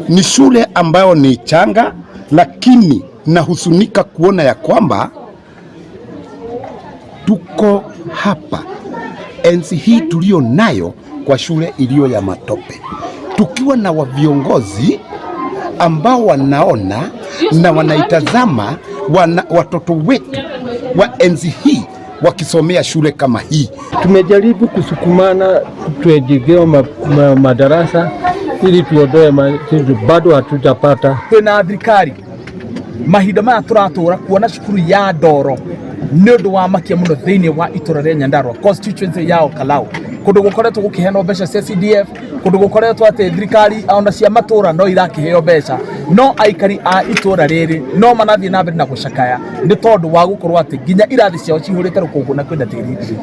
Ni shule ambayo ni changa, lakini nahuzunika kuona ya kwamba tuko hapa enzi hii tulio nayo kwa shule iliyo ya matope, tukiwa na wa viongozi ambao wanaona na wanaitazama watoto wetu wa enzi hii wakisomea shule kama hii. Tumejaribu kusukumana tuejegewa madarasa ili tuondoe bado hatujapata. Twina thirikari mahinda maya turatura kuona cukuru ya Ndoro nĩ ũndũ wa makia mũno thĩinĩ wa itũra rĩa Nyandarua, constituency ya Olkalou, kũndũ gũkoretwo gũkĩheanwo mbeca cia CDF, kũndũ gũkoretwo atĩ thirikari ona cia matũra no irakĩheo mbeca, no aikari a itũra rĩrĩ no marathiĩ na mbere na gũcakaya nĩ tondũ wa gũkorwo atĩ nginya irathi ciao cihũrĩte rũkũngũ na kwĩna tĩri.